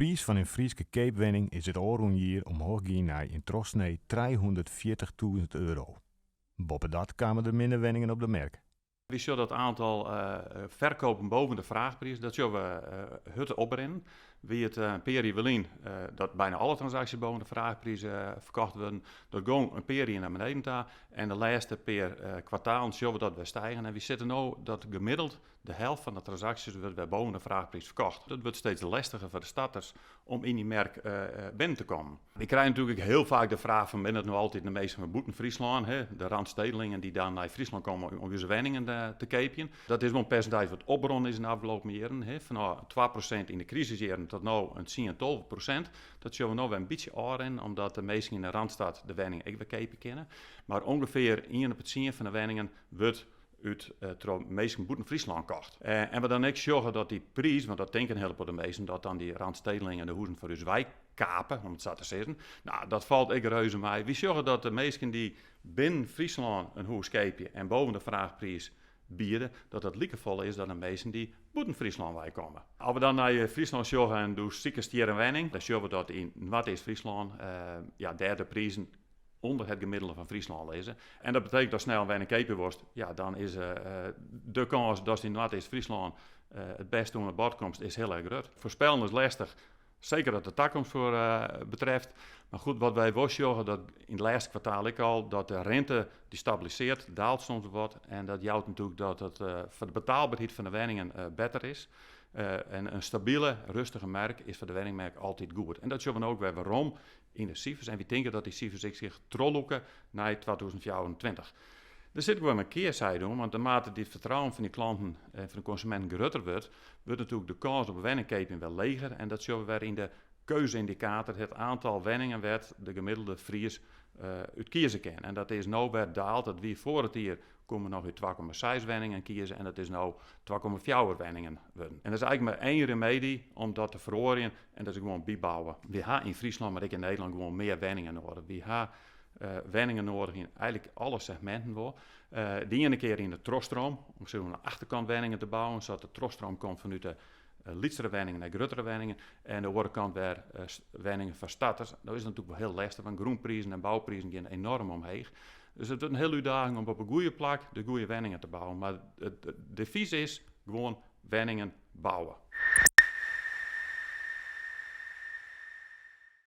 priis fan in Fryske keapwenning is it ôfrûne jier omhooch gien nei yn trochsnee 340.000 euro. Boppedat kamen der minder wenningen op de merk. Wy sjogge dat oantal ferkopen boven de fraachpriis, dat sjogge we hurd oprinnen. Wie it in pear jier lyn dat byna alle transaksjes boven de fraachpriis ferkocht wurden, dat gong in pear jier nei beneden ta en de lêste pear kwartalen sjogge we dat wer stigen en wy sitte no dat gemiddeld de helte fan de transaksjes wurdt wer boven de fraachpriis ferkocht. Dat wurdt steeds lestiger foar de starters om yn dy merk binnen te kommen. Wy krije natuerlik ek hiel faak de fraach fan binne it no altyd de minsken fan bûten Fryslân, hè, de Randstedelingen dy't dan nei Fryslân komme om ús wenningen te keapjen. Dat is wol in persintaazje wat oprûn is yn de ôfgelopen jierren, hè, fanôf 2% yn de krisisjierren tot no in tsien, 12%. Dat sjogge we no wer in bytsje ôfrinnen omdat de minsken yn de Randstad de wenning ek wer keapje kinne. Mar ûngefear ien op de tsien fan de wenningen wurdt út troch minsken bûten Fryslân kocht. En we dan ek sjogge dat dy priis, want dat tinke in hiele protte minsken, dat dan dy Randstedelingen de huzen foar ús wei kape, om it sa te sizzen. No, dat falt ek reuze mei. Wy sjogge dat de minsken dy't binnen Fryslân in hûs keapje en boven de fraachpriis biede, dat dat likefolle is dan de minsken dy't bûten Fryslân wei komme. As we dan nei Fryslân sjogge en do sikest hjir in wenning, dan sjogge we dat yn Noardeast-Fryslân, ja, dêr de prizen ûnder it gemiddelde fan Fryslân lizze. En dat betekent dat snel in wenning keapje wolst, ja, dan is de kâns datst yn Noardeast-Fryslân it bêste oan it bod komst, is hiel erch grut. Foarspellen is lestich, seker wat de takomst foar betreft. Mar goed, wat wy wol sjogge, dat yn it lêste kwartaal ek al, dat de rinte dy stabilisearret, daalt soms wat. En dat jout natuerlik dat it foar de betaalberheid fan de wenningen better is. En in stabile, rustige merk is foar de wenningmerk altyd goed. En dat sjogge we no ek wer werom yn de sifers en wy tinke dat dy sifers ek sich trochlûke nei 2024. Der sit ek wol in kearzijde oan, want naarmate it fertrouwen fan dy klanten en fan de konsuminten grutter wurdt, wurdt natuerlik de kâns op wenningkeapjen wer leger en dat sjogge we wer yn de keuzeyndicator, it oantal wenningen wêr't de gemiddelde Fries út kieze kin. En dat is no wer daald, dat wie foar it jier koe men noch út 2,6 wenningen kieze en dat is no 2,4 wenningen wurden. En der is eigentlik mar één remedy om dat te feroarjen en dat is gewoan bybouwe. Wy ha yn Fryslân, mar ek yn Nederlân gewoan mear wenningen nedich. Wy ha wenningen nedich yn eigentlik alle segminten wol. De iene kear yn de trochstroom, om sa oan de achterkant wenningen te bouwen, sadat de trochstroom komt fanút de lytsere wenningen nei gruttere wenningen. En de oare kant wer wenningen foar starters. No is it natuerlik wol hiel lestich, want grûnprizen en bouprizen gean enoarm omheech. Dus it wurdt in hiele útdaging om op in goede plak de goede wenningen te bouwen. Mar it devys is gewoan wenningen bouwe.